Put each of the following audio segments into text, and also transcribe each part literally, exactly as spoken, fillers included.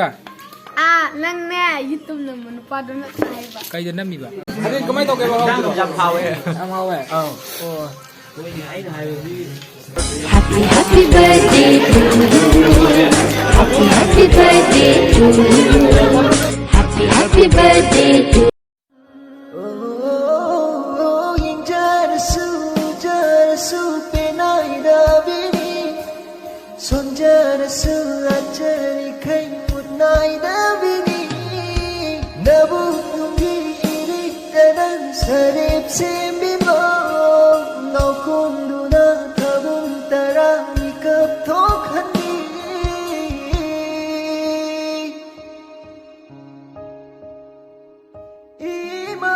ꯑꯥ, ꯅꯪꯅꯦ YouTube ꯅꯝꯕ ꯅꯨꯄꯥꯗꯨꯅ ꯍꯥꯏꯕ꯫ ꯀꯩꯗ ꯅꯝꯃꯤꯕ? ꯑꯗꯨ ꯀꯃꯥꯏꯅ ꯇꯧꯒꯦꯕ? ꯍꯥꯎꯕ꯭ꯔꯣ? ꯌꯥꯝ ꯍꯥꯎꯋꯦ꯫ ꯌꯥꯝ ꯍꯥꯎꯋꯦ? ꯑꯧ꯫ ꯑꯣ꯫ ꯑꯩꯅ ꯍꯥꯏꯕꯗꯤ Happy, happy birthday to you. Happy, happy birthday to you. Happy, happy birthday to ꯌꯦꯡꯖꯔꯁꯨ, ꯎꯖꯔꯁꯨ ꯄꯦꯅꯥꯏꯗꯕꯤꯅꯤ꯫ ꯁꯣꯟꯖꯔꯁꯨ ꯂꯥꯠꯆꯔꯤꯈꯩ ꯃꯨꯠ ꯅꯥꯏꯗꯕꯤꯅꯤ꯫ ꯅꯕꯨꯛ ꯅꯨꯡꯒꯤ ꯏꯔꯤꯛꯇ ꯅꯪ ꯁꯔꯦꯞ ꯁꯦꯝꯕꯤꯃꯣ꯫ ꯅꯥꯎꯀꯣꯟꯗꯨꯅ ꯊꯥꯕꯜ ꯇꯔꯥ ꯃꯤꯀꯞ ꯊꯣꯛꯍꯟꯕꯤ꯫ ꯏꯃꯥ꯫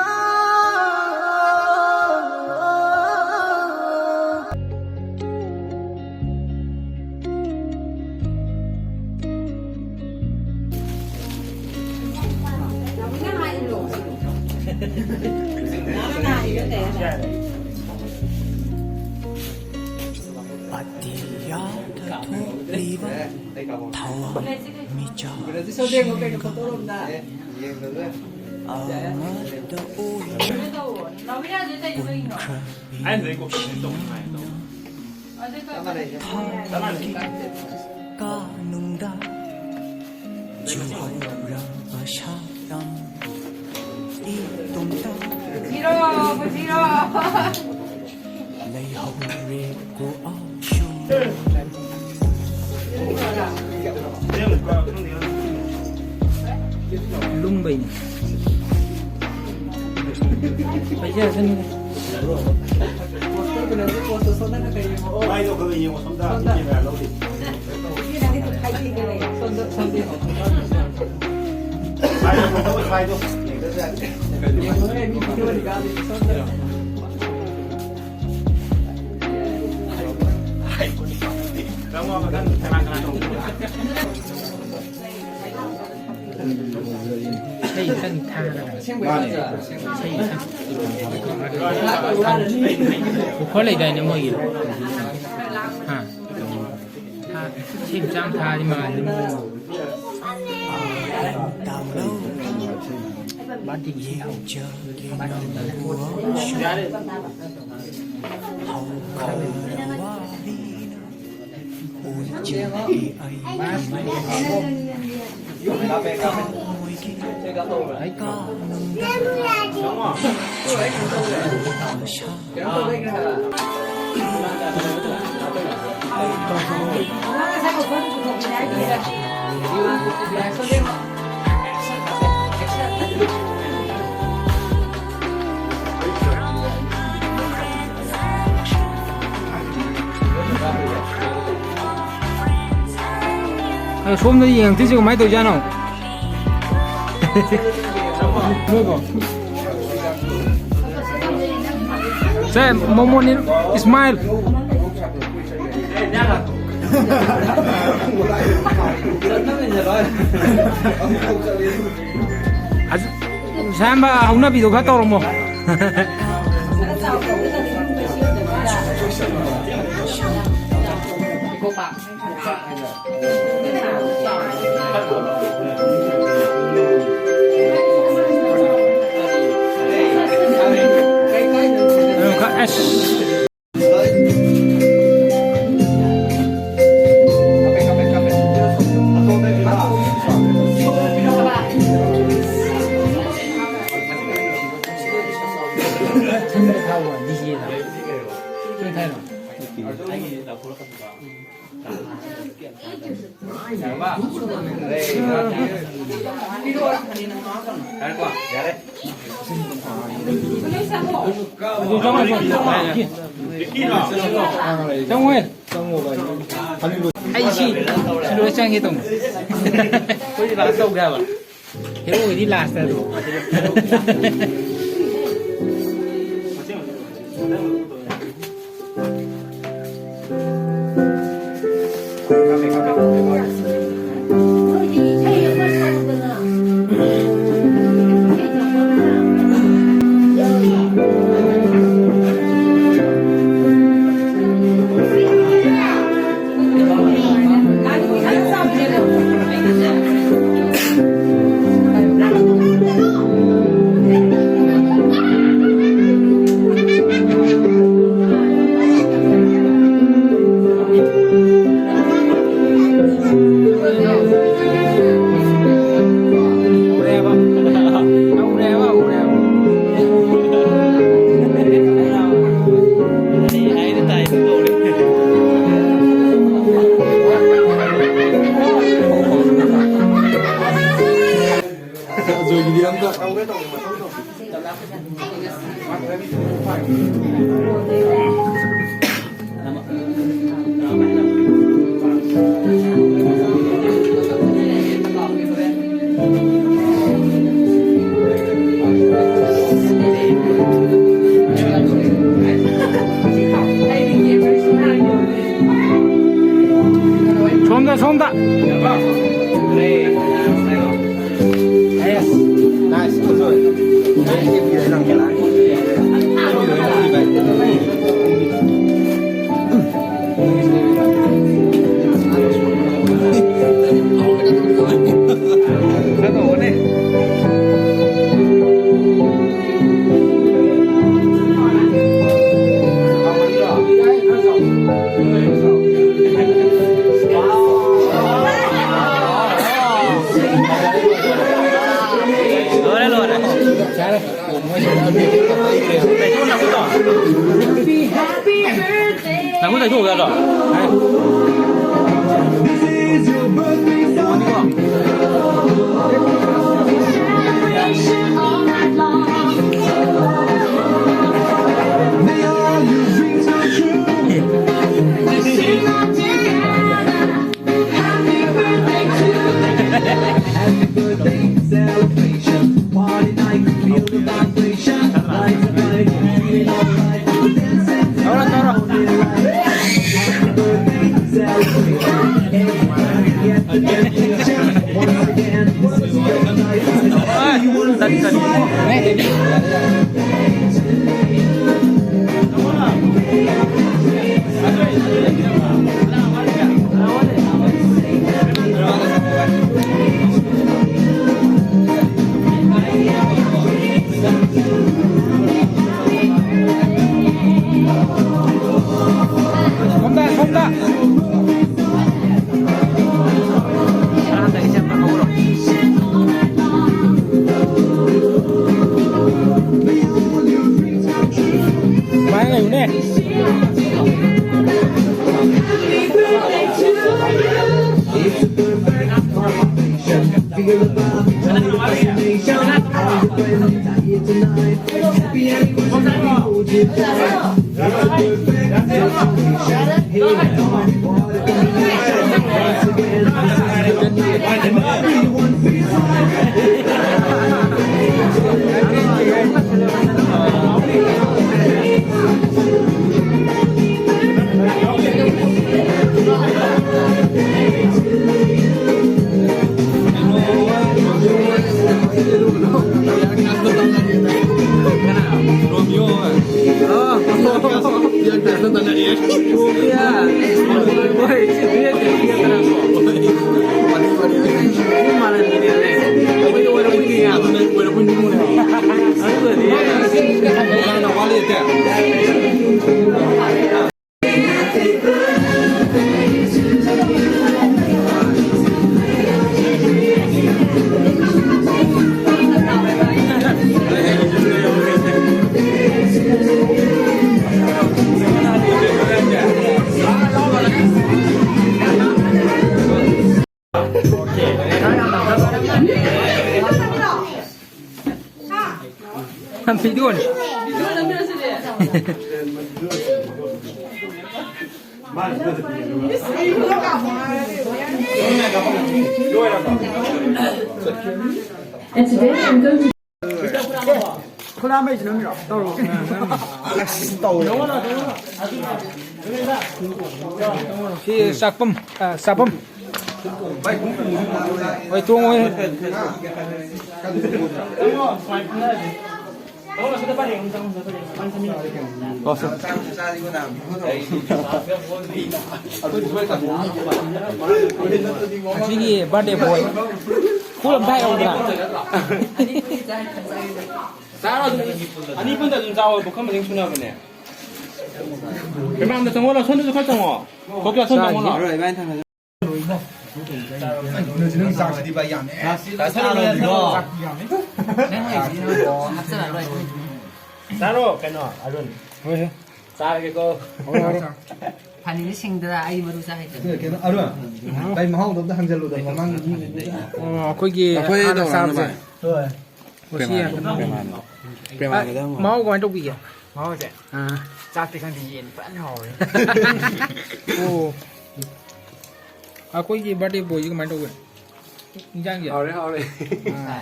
ꯑꯇꯤꯌꯥꯗ ꯊꯣꯛꯂꯤꯕ ꯊꯋꯥꯟꯃꯤꯆꯥꯛꯁꯤꯡꯒ ꯑꯃꯠꯇ ꯑꯣꯏꯅ ꯄꯨꯟꯈ꯭ꯔꯕꯤ ꯊꯥꯒꯤ ꯀꯥꯅꯨꯡꯗ ꯆꯨꯍꯧꯔꯕ ꯁꯥꯔꯝ ꯏꯇꯣꯝꯇ ꯂꯩꯍꯧꯔꯦꯀꯣ ꯑꯁꯨꯝ꯫ ꯂꯨꯝꯕꯩꯅꯤ꯫ ꯄꯩꯁꯥ ꯁꯟ꯫ ꯃꯥꯏꯗꯣ ꯈꯔ ꯌꯦꯡꯉꯣ, ꯁꯣꯝꯗ ꯀꯦꯃꯦꯔꯥ ꯂꯧꯔꯤ꯫ ꯃꯥꯏꯗꯣ ꯈꯔ ꯇꯧꯋꯦ, ꯃꯥꯏꯗꯣ꯫ ꯏꯁꯩ ꯈꯤꯇꯪ ꯊꯥꯔꯒ꯫ ꯃꯥꯅꯦ꯫ ꯏꯁꯩ ꯈꯤꯇꯪ꯫ ꯎꯈ꯭ꯔꯨꯜ ꯂꯩꯗꯥꯏꯅꯦ ꯃꯣꯏꯒꯤ? ꯍꯥ? ꯊꯥ-, ꯏꯁꯩ ꯃꯆꯥ ꯑꯃ ꯊꯥꯔꯗꯤ ꯃꯥꯜꯂꯤ꯫ ꯑꯗꯣ ꯁꯣꯝꯗ ꯌꯦꯡꯉꯛꯇꯣꯏꯁꯦ ꯀꯃꯥꯏꯅ ꯇꯧꯔꯤꯖꯥꯠꯅꯣ? ꯃꯣꯏꯕꯣ꯫ ꯁꯦ, ꯃꯣꯃꯣꯅꯤ, smile꯫ ꯑꯁ, ꯁꯥꯌꯥꯝꯕ, ꯍꯧꯅꯕꯤꯗꯣ ꯈꯔ ꯇꯧꯔꯝꯃꯣ꯫ ꯑꯁ꯫ ꯆꯪꯉꯣꯍꯦ꯫ ꯑꯩ ꯁꯤ, ꯁꯤ ꯂꯣꯏꯔ ꯆꯪꯒꯦ ꯇꯧꯅꯤ꯫ ꯑꯩꯈꯣꯏꯗꯤ ꯂꯥꯁ ꯇꯧꯒꯦ ꯍꯥꯏꯕ꯫ ꯍꯦꯔꯣꯒꯤꯗꯤ ꯂꯥꯁꯇ ꯑꯗꯨ꯫ ꯅꯣꯏꯒꯤꯗꯤ ꯑꯝꯇ ꯁꯣꯝꯗ, ꯁꯣꯝꯗ꯫ ꯅꯪꯕꯨ ꯇꯩꯊꯣꯛꯎ ꯌꯥꯗ꯭ꯔꯣ? ꯁꯣꯝꯗ, ꯁꯣꯝꯗ꯫ ꯁꯨꯃꯥꯏꯅ ꯂꯩꯌꯨꯅꯦ꯫ ꯌꯥꯝ ꯐꯤꯗꯣꯟ꯫ And today I'm going to ꯈꯨꯂꯥ ꯃꯩꯁꯤ ꯅꯪꯒꯤꯔꯣ? ꯇꯧꯔꯣ꯫ ꯑꯁ, ꯇꯧꯔꯦ꯫ ꯁꯤ ꯆꯥꯛꯄꯝ, ꯑ, ꯆꯥꯛꯄꯝ꯫ ꯍꯣꯏ, ꯇꯣꯡꯉꯣ꯫ ꯑꯁꯤꯒꯤ birthday boy꯫ ꯐꯨꯜ ꯑꯝꯇ ꯍꯥꯏꯔꯛꯎꯗꯅ꯫ ꯆꯥꯔꯣ ꯑꯗꯨꯝ꯫ ꯑꯅꯤ ꯄꯨꯟꯅ ꯑꯗꯨꯝ ꯆꯥꯎ꯫ ꯄꯨꯈꯝ ꯃꯁꯤꯡ ꯁꯨꯅꯕꯅꯦ꯫ ꯃꯃꯥꯡꯗ ꯆꯪꯉꯣ, ꯁꯣꯝꯗꯁꯨ ꯈꯔ ꯆꯪꯉꯣ꯫ ꯈꯣꯠꯇꯣ, ꯁꯣꯝ ꯆꯪꯉꯣ꯫ ꯆꯥꯔꯁꯤ꯫ ꯅꯣꯏꯁꯤ ꯅꯪ ꯆꯥꯛꯁꯤꯗꯤ ꯚꯥꯏ ꯌꯥꯝꯃꯦ꯫ ꯆꯥꯁꯜꯂꯣ, ꯆꯥꯁꯜꯂꯣ꯫ ꯆꯥꯛꯇꯤ ꯌꯥꯝꯃꯦ꯫ ꯆꯥꯔꯣ, ꯀꯩꯅꯣ, ꯑꯔꯨꯟ꯫ ꯍꯣꯏ, ꯍꯣꯏ꯫ ꯆꯥꯔꯒꯦꯀꯣ꯫ ꯍꯣꯏ, ꯍꯣꯏ꯫ ꯐꯅꯤꯗꯤ ꯁꯤꯡꯗ꯭ꯔꯥ? ꯑꯩ ꯃꯔꯨ ꯆꯥ ꯍꯩꯇꯕꯅꯤ꯫ ꯀꯩꯅꯣ, ꯑꯔꯨꯟ, ꯚꯥꯏ, ꯃꯍꯥꯎꯗꯣ ꯑꯝꯇ ꯍꯪꯖꯜꯂꯨꯗꯅ, ꯃꯃꯥꯡꯒꯤ ꯃꯤ꯫ ꯑꯣ, ꯑꯩꯈꯣꯏꯒꯤ ꯑꯩꯈꯣꯏ ꯍꯥꯟꯅ ꯇꯧꯔꯝꯃꯦ ꯆꯥꯕꯁꯦ꯫ ꯚꯥꯏ꯫ ꯍꯣꯏ꯫ ꯃꯁꯤ ꯄ꯭ꯔꯦꯃꯥꯅꯟꯗ, ꯄ꯭ꯔꯦꯃꯥꯅꯟꯗ꯫ ꯄ꯭ꯔꯦꯃꯥꯅꯟꯗ ꯑꯃ꯫ ꯃꯍꯥꯎ ꯀꯃꯥꯏꯅ ꯇꯧꯕꯤꯒꯦ? ꯃꯍꯥꯎꯁꯦ? ꯑꯥ꯫ ꯆꯥꯛꯇꯤ ꯈꯪꯗꯦ, ꯌꯦꯟ ꯐꯖꯅ ꯍꯥꯎꯋꯦ꯫ ꯑꯣ꯫ ꯑꯩꯈꯣꯏꯒꯤ birthday boyꯁꯤ ꯀꯃꯥꯏꯅ ꯇꯧꯒꯦ? ꯏꯟꯖꯥꯡꯁꯦ? ꯍꯥꯎꯔꯦ, ꯍꯥꯎꯔꯦ꯫ ꯑꯥ꯫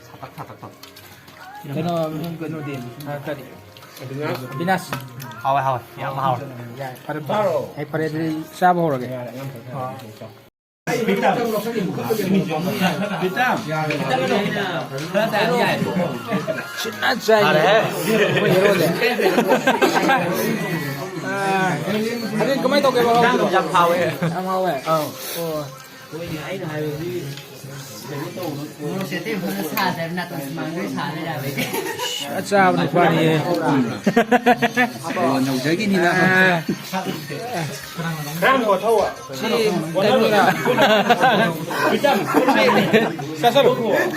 ꯁꯥꯇꯛ, ꯁꯥꯇꯛ ꯇꯧ꯫ ꯀꯩꯅꯣ, ꯀꯩꯅꯣꯗꯤ, ꯑꯥ, ꯀꯔꯤ? ꯑꯕꯤꯅꯥꯁ꯫ ꯍꯥꯎꯋꯦ, ꯍꯥꯎꯋꯦ꯫ ꯌꯥꯝ ꯍꯥꯎꯋꯦ꯫ ꯌꯥꯏ, ꯐꯔꯦ, ꯐꯔꯦ꯫ ꯑꯩ ꯐꯔꯦ, ꯑꯗꯨꯗꯤ ꯆꯥꯕ ꯍꯧꯔꯒꯦ꯫ ꯑꯥ꯫ ꯁꯤꯠꯅ ꯆꯥꯏꯅꯦ꯫ ꯑꯩꯈꯣꯏ ꯍꯦꯔꯣꯁꯦ꯫ ꯑꯥ, ꯑꯗꯨꯗꯤ ꯀꯃꯥꯏꯅ ꯇꯧꯒꯦ, ꯃꯍꯥꯎꯗꯨꯕꯣ? ꯌꯥꯝ ꯍꯥꯎꯋꯦ꯫ ꯌꯥꯝ ꯍꯥꯎꯋꯦ? ꯑꯧ꯫ ꯑꯣ꯫ ꯃꯣꯔꯣꯛꯁꯦ ꯑꯇꯩ ꯃꯐꯝꯗ ꯁꯥꯗ꯭ꯔꯕ ꯅꯥꯇꯣꯟ ꯁꯨꯃꯥꯡꯗ ꯁꯥ ꯂꯩꯔꯦ꯫ ꯑ, ꯆꯥꯕ ꯅꯨꯄꯥꯅꯤꯍꯦ꯫ ꯑꯣ, ꯅꯧꯖꯒꯤꯅꯤꯅ꯫ ꯑ꯫ ꯁꯤ ꯀꯩꯅꯣꯔꯥ?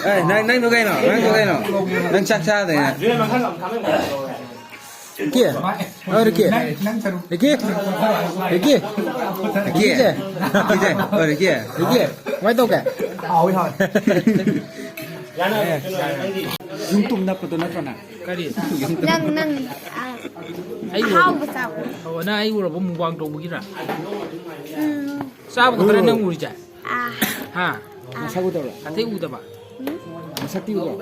ꯑꯦ, ꯅꯪ, ꯅꯪꯗꯣ ꯀꯩꯅꯣ? ꯅꯪꯗꯣ ꯀꯩꯅꯣ? ꯅꯪ ꯆꯥꯛ ꯆꯥꯗ꯭ꯔꯤꯅꯦ꯫ ꯔꯤꯀꯤ? ꯑ, ꯔꯤꯀꯤ? ꯔꯤꯀꯤ? ꯔꯤꯀꯤ? ꯔꯤꯀꯤꯁꯦ? ꯔꯤꯀꯤꯁꯦ? ꯑ, ꯔꯤꯀꯤ? ꯔꯤꯀꯤ? ꯀꯃꯥꯏꯅ ꯇꯧꯒꯦ? ꯍꯥꯎꯋꯤ, ꯍꯥꯎꯋꯤ꯫ ꯌꯨꯝ ꯇꯨꯝ ꯅꯞꯄꯗꯣ ꯅꯠꯇ꯭ꯔꯣ ꯅꯪ? ꯀꯔꯤ? ꯅꯪ, ꯅꯪ, ꯑ, ꯑꯩ ꯎꯔꯕ? ꯑꯍꯥꯎꯕ ꯆꯥꯕ꯫ ꯑꯣ, ꯅꯪ ꯑꯩ ꯎꯔꯕ mukbang ꯇꯧꯕꯒꯤꯔ? ꯎꯝ꯫ ꯆꯥꯕ ꯈꯛꯇꯔ ꯅꯪ ꯎꯔꯤꯁꯦ? ꯑꯥ꯫ ꯍꯥ? ꯑꯥ꯫ ꯃꯁꯛ ꯎꯗꯕ꯭ꯔꯣ? ꯑꯇꯩ ꯎꯗꯕ? ꯎꯝ꯫ ꯃꯁꯛꯇꯤ ꯎꯕ꯭ꯔꯣ?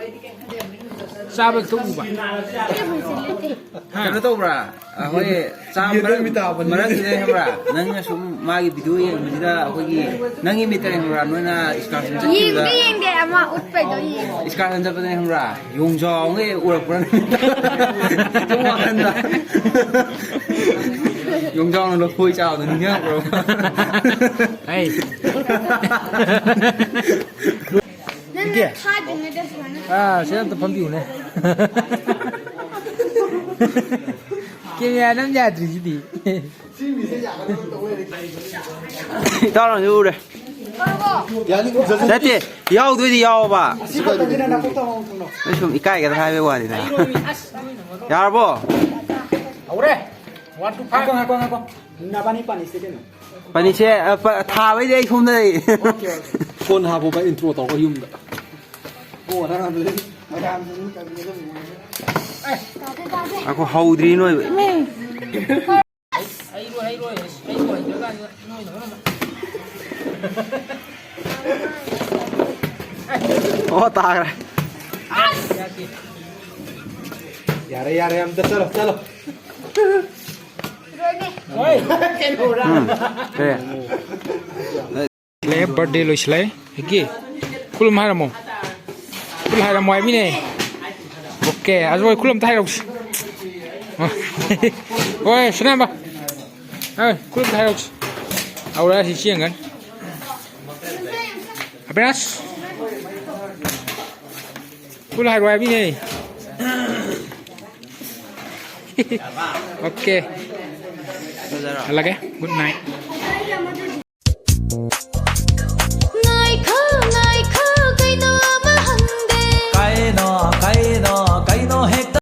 ꯆꯥꯕ ꯈꯛꯇ ꯎꯕ? ꯑꯩ ꯍꯧꯖꯤꯛ ꯂꯩꯇꯦ꯫ ꯍꯥ? ꯀꯩꯅꯣ ꯇꯧꯕ꯭ꯔꯥ? ꯑꯩꯈꯣꯏ ꯆꯥꯕ ꯌꯦꯟ ꯃꯔꯛ-, ꯃꯤꯠ ꯇꯥꯕꯅꯤ꯫ ꯃꯔꯛꯁꯤꯗ ꯈꯪꯕ꯭ꯔꯥ? ꯅꯪꯅ ꯁꯨꯝ ꯃꯥꯒꯤ video ꯌꯦꯡꯕꯁꯤꯗ ꯑꯩꯈꯣꯏꯒꯤ ꯅꯪꯒꯤ ꯃꯤꯠꯇ ꯈꯪꯕ꯭ꯔꯥ? ꯅꯣꯏꯅ excursion ꯆꯠꯈꯤꯕꯗ ꯌꯦꯡꯗꯦ, ꯌꯦꯡꯗꯦ, ꯑꯃ ꯎꯠꯄꯩꯗꯣ ꯌꯦꯡꯉꯦ꯫ Excursion ꯆꯠꯄꯗ ꯈꯪꯕ꯭ꯔꯥ? ꯌꯣꯡꯖꯥꯎ ꯑꯃꯒ ꯎꯔꯛꯄ꯭ꯔꯥ? ꯁꯨꯝ ꯋꯥꯈꯟꯗ꯫ ꯌꯣꯡꯖꯥꯎꯅ ꯂꯐꯣꯏ ꯆꯥꯕꯗꯣ ꯅꯤꯡꯁꯤꯡꯉꯛꯄ꯭ꯔꯣ? ꯑꯩ꯫ ꯅꯪꯅ ꯏꯀꯦ꯫ ꯊꯥꯗ꯭ꯔꯤꯉꯩꯗ ꯁꯨꯃꯥꯏꯅ ꯑꯥ, ꯁꯤ ꯑꯝꯇ ꯐꯝꯕꯤꯌꯨꯅꯦ꯫ Camera ꯅꯝ ꯌꯥꯗ꯭ꯔꯤꯁꯤꯗꯤ꯫ ꯏꯇꯥꯎꯅꯁꯨ ꯎꯔꯦ꯫ ꯅꯠꯇꯦ, ꯌꯥꯎꯗꯣꯏꯗꯤ ꯌꯥꯎꯕ꯫ ꯑꯩ ꯁꯨꯝ ꯏꯀꯥꯏꯒꯗ꯭ꯔꯥ ꯍꯥꯏꯕꯩ ꯋꯥꯅꯤꯗ꯫ ꯌꯥꯔꯕꯣ? ꯍꯧꯔꯦ꯫ One, two, five꯫ ꯉꯥꯏꯈꯣ, ꯉꯥꯏꯈꯣ, ꯉꯥꯏꯈꯣ꯫ ꯅꯕꯥꯅꯤ ꯄꯥꯅꯤꯁꯦ ꯀꯩꯅꯣ? ꯄꯥꯅꯤꯁꯦ, ꯑ, ꯄ-, ꯊꯥꯕꯩꯗꯤ ꯑꯩ ꯁꯣꯝꯗ ꯂꯩ꯫ Okay, okay꯫ Phone ꯍꯥꯞꯄꯣꯕ, intro ꯇꯧꯔꯒ ꯌꯨꯝꯗ꯫ ꯑꯩꯈꯣꯏ ꯍꯧꯗ꯭ꯔꯤ ꯅꯣꯏ꯫ ꯑꯣ ꯇꯥꯈ꯭ꯔꯦ꯫ ꯌꯥꯔꯦ ꯌꯥꯔꯦ ꯑꯝꯇ ꯆꯠꯂꯣ ꯆꯠꯂꯣ꯫ ꯎꯝ, ꯀꯔꯤ? ꯂꯩ, ꯕꯥꯔꯗꯦ ꯂꯣꯏꯁꯤꯜꯂꯦ꯫ ꯍꯤꯀꯤ, ꯈꯨꯂꯨꯝ ꯍꯥꯏꯔꯝꯃꯣ꯫ ꯈꯨꯂꯨꯝ ꯍꯥꯏꯔꯝꯃꯣ ꯍꯥꯏꯕꯅꯤꯅꯦ꯫ ꯑꯣꯀꯦ, ꯑꯗꯨ ꯍꯣꯏ, ꯈꯨꯂꯨꯝ ꯑꯝꯇ ꯍꯥꯏꯔꯛꯎꯁꯤ꯫ ꯍꯣꯏ, ꯁꯨꯅꯥꯝꯕ꯫ ꯍꯣꯏ, ꯈꯨꯂꯨꯝ ꯑꯝꯇ ꯍꯥꯏꯔꯛꯎꯁꯤ꯫ ꯑꯧꯔꯥ ꯁꯤ ꯆꯦꯟꯒꯅꯤ꯫ ꯑꯕꯤꯅꯥꯁ꯫ ꯈꯨꯂꯨꯝ ꯍꯥꯏꯔꯣ ꯍꯥꯏꯕꯅꯤꯅꯦ꯫ ꯑꯣꯀꯦ꯫ ꯍꯜꯂꯒꯦ꯫ Good night.